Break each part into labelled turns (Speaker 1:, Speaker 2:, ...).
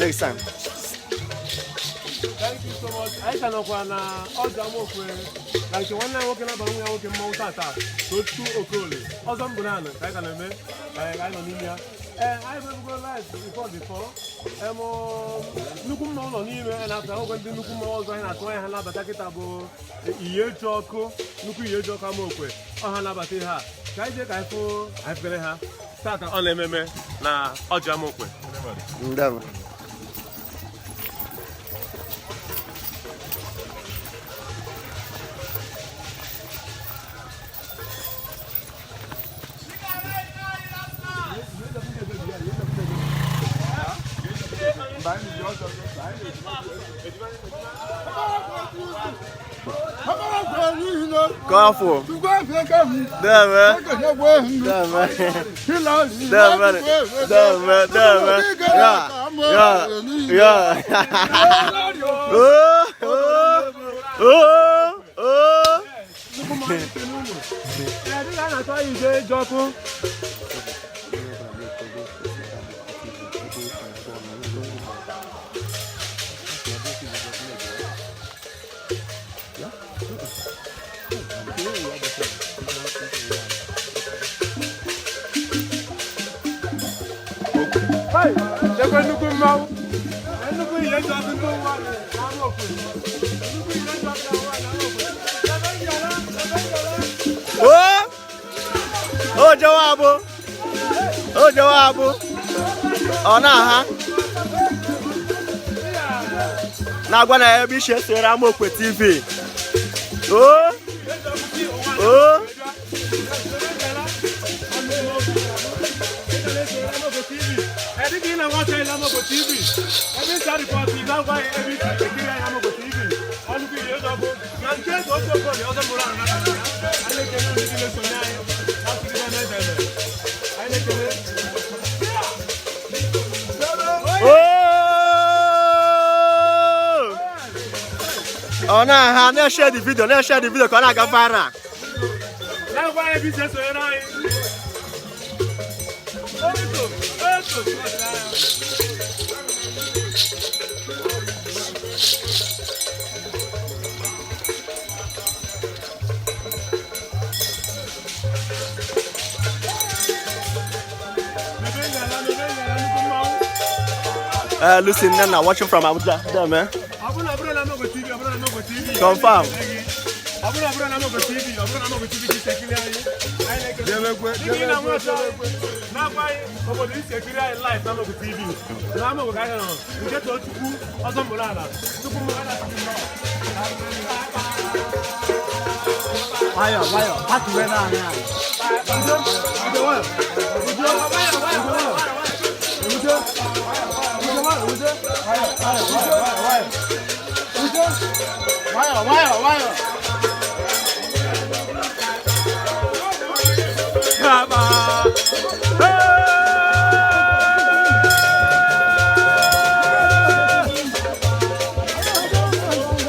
Speaker 1: Next time.
Speaker 2: Thank you so much. Anyị ka nọkwa na ọzọ Amokwe na nke nwanne anyị nwoke na-aba nwa ya nwoke mmanwụ tata, Tochukwu Okoli ọzọ mbụ naanị ka anyị ka na-eme. Anyị nọ n'ime ya. Ee, anyị mebugo live before nnukwu mmanwụ nọ n'ime ya na-apụta nwoke. Ndị nnukwu mmanwụ ọzọ anyị na-atụ anya ha nabata kịta bụ ihe eji ọkụ, nnukwu ihe eji ọkụ Amokwe ọha nabata ihe a ka anyị jee ka anyị fụ anyị fere ha tata. Ọ na-ememe na ọjị Amokwe.
Speaker 1: Ndewo. Kọfụ. Deme. Deme. Deme. Deme. Deme. Ya. Ya. Ya. Oh, oh, oh, oh.
Speaker 2: Nnukwu mmanwụ ekele unu. Ee, dịka a na-atụ anya ije eji ọkụ. Hey, chekwa nnukwu mmanwụ. Nnukwu ihe eji ọkụ ndị ụwa na Amokwe. Nnukwu ihe eji ọkụ na ụwa na Amokwe. Ebe njala, ebe njala.
Speaker 1: Oh! O jewa abụ. O jewa abụ. Ọ na-aha. Na-agwa na ebe isi esere Amokwe TV. Oh! Oh!
Speaker 2: Dịka ị na-enweta ile Amokwe TV, ebe isi report na-agwa anyị ebe isi ekiri anyị Amokwe TV. Ọnụkwu ihe eji ọkụ na nke eze otu Okoli ọzọ mụrụ ahụ n'aka ya. Anyị na-ekele ndị na-esonye anyị na-asịgide na-edebe. Anyị na-ekele.
Speaker 1: Oh! Ọ na-aha na-eshare the video, na-eshare the video ka ọ na-aga viral.
Speaker 2: Na-agwa anyị ebe isi esonyere anyị. Otu, otu, otu. Mebe ngala, mebe ngala, nnukwu mmanwụ.
Speaker 1: Lucy Nnenna watching from Abuja. There, man.
Speaker 2: Ọ bụrụ na ọ bụrụ na Amokwe TV, ọ bụrụ na Amokwe TV.
Speaker 1: Confirm.
Speaker 2: Ọ bụrụ na ọ bụrụ na Amokwe TV, ọ bụrụ na Amokwe TV ka isi ekiri anyị. Anyị na-ekele. Dịka ị na-enwe ọchọ, na-agwa anyị obodo isi ekiri anyị live na Amokwe TV. Na Amokwe ka anyị nọ, nke Tochukwu ọzọ mụrụ ala. Nnukwu mmanwụ na-asị gị nnọọ.
Speaker 3: Nwayọ nwayọ, patuwe naanị anyị.
Speaker 2: Udo, udo nwayọ. Udo, udo nwayọ. Udo, udo nwayọ, udo.
Speaker 3: Nwayọ nwayọ nwayọ. Udo. Nwayọ nwayọ nwayọ.
Speaker 2: Baba.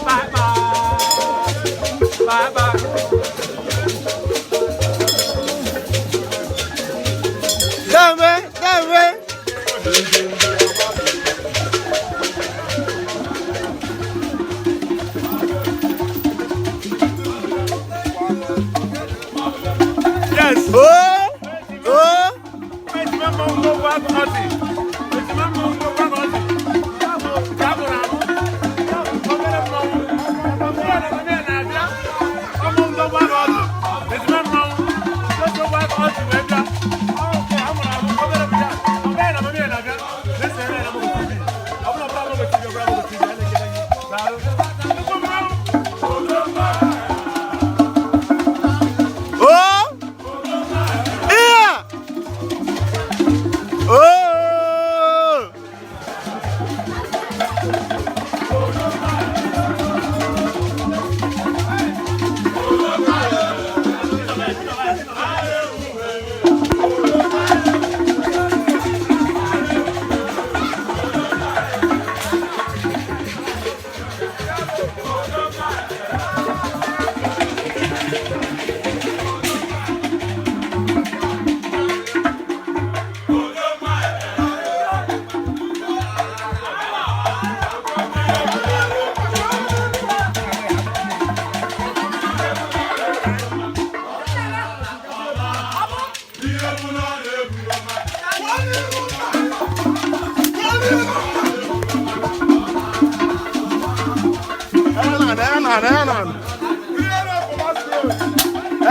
Speaker 2: Bye bye. Bye bye.
Speaker 1: There, man. There, man.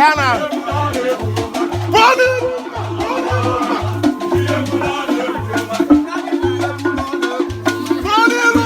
Speaker 2: Ya na. Pụọ n'iru! Pụọ n'iru!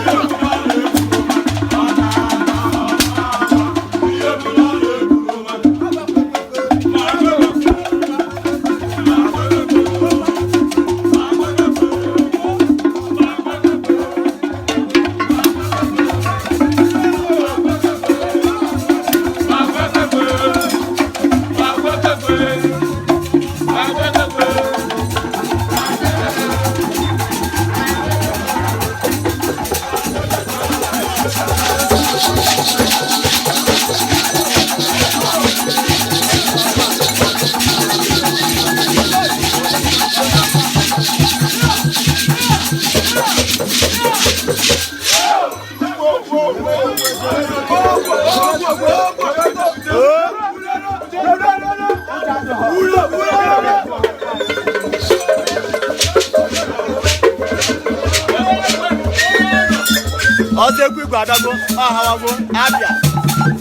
Speaker 1: Ọzọ egwu igwe abịago, ọ hawago, abịa.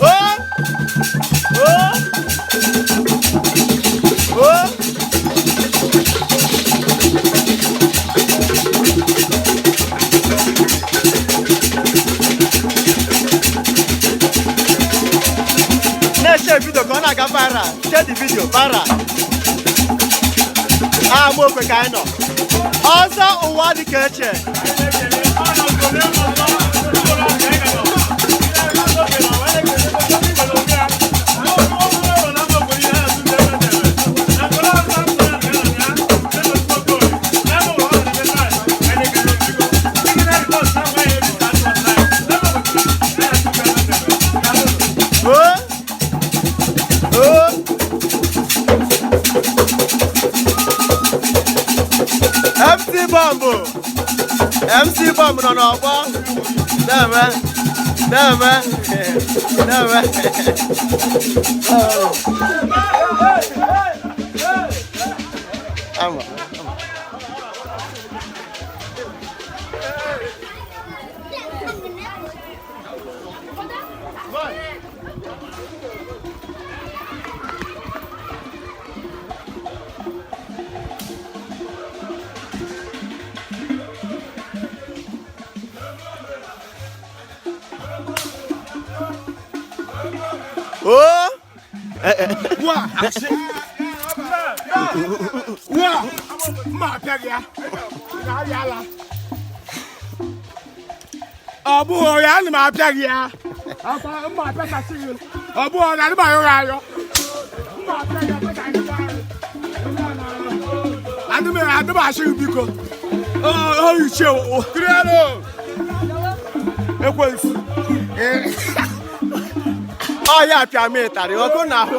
Speaker 1: O! O! O! Na-eche vidio ka ọ na-aga viral. Share the video viral. Amaokwe ka anyị nọ. Ọzọ ụwa dị ka eche. O! O! MC Bomb! MC Bomb nọ n'ọgbọ. Na-eme, na-eme, na-eme. Ama, ama. O!
Speaker 2: Wa! Wa! Mma apịa gị ya. Ị na-arịa ala. Ọ bụghị ọrịa, ana m apịa gị ya. Akwa mma apịachasị gị. Ọ bụghị ọrịa, ana m ayọ gị ayọ. Mma apịa gị apịachasị gị arụ. Adị m adị m asị gị biko. Ọ ichie o. Kirianụ. Ekwensu.
Speaker 1: Ọ ya apịa m ịtarị, ọkụ na ahụ.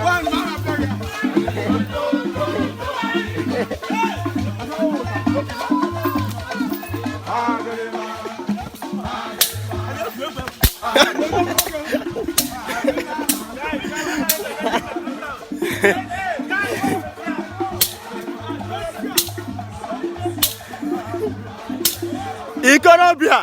Speaker 2: Wa, ana m apịa gị ya.
Speaker 1: Ikorobịa!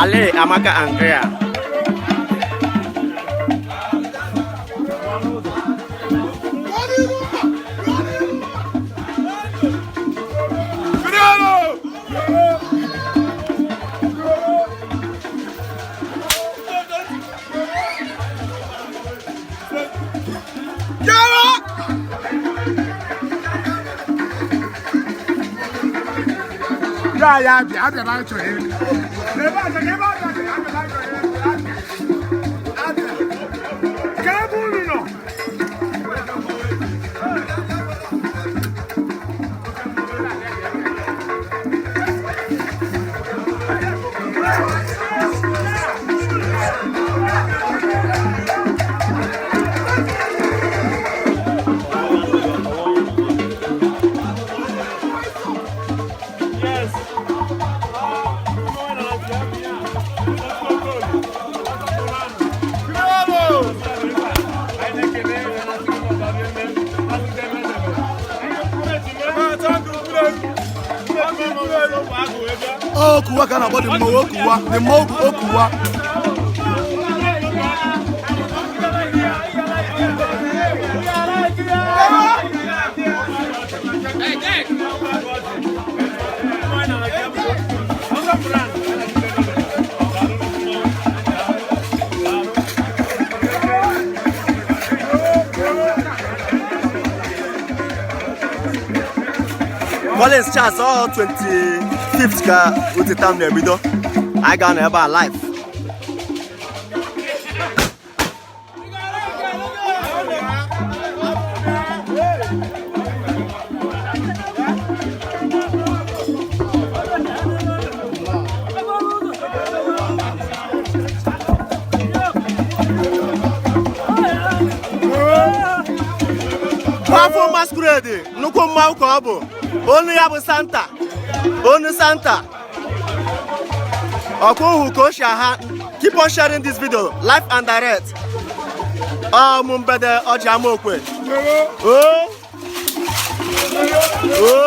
Speaker 1: Ale Amaka Andrea.
Speaker 2: Ya ya bịa abịa na achọ ya. Ebe a ebe a abịa abịa na achọ ya. Abịa. Ka ebe unu nọ.
Speaker 3: Okuwa ka a na-akpọ dị mmọnwụ Okuwa, dị mmọnwụ Okuwa.
Speaker 1: Collins Charles, ọ 25th ka Utita m na-ebido. Anyị ga-anọ ebe a live. Powerful Masquerade, nnukwu mmanwụ ka ọ bụ. Onu ya bụ Santa, onu Santa. Ọkụ hụ ka o si aha. Keep on sharing this video live and direct. Ọ mụ Mbede Ọjị Amaokwe. O o.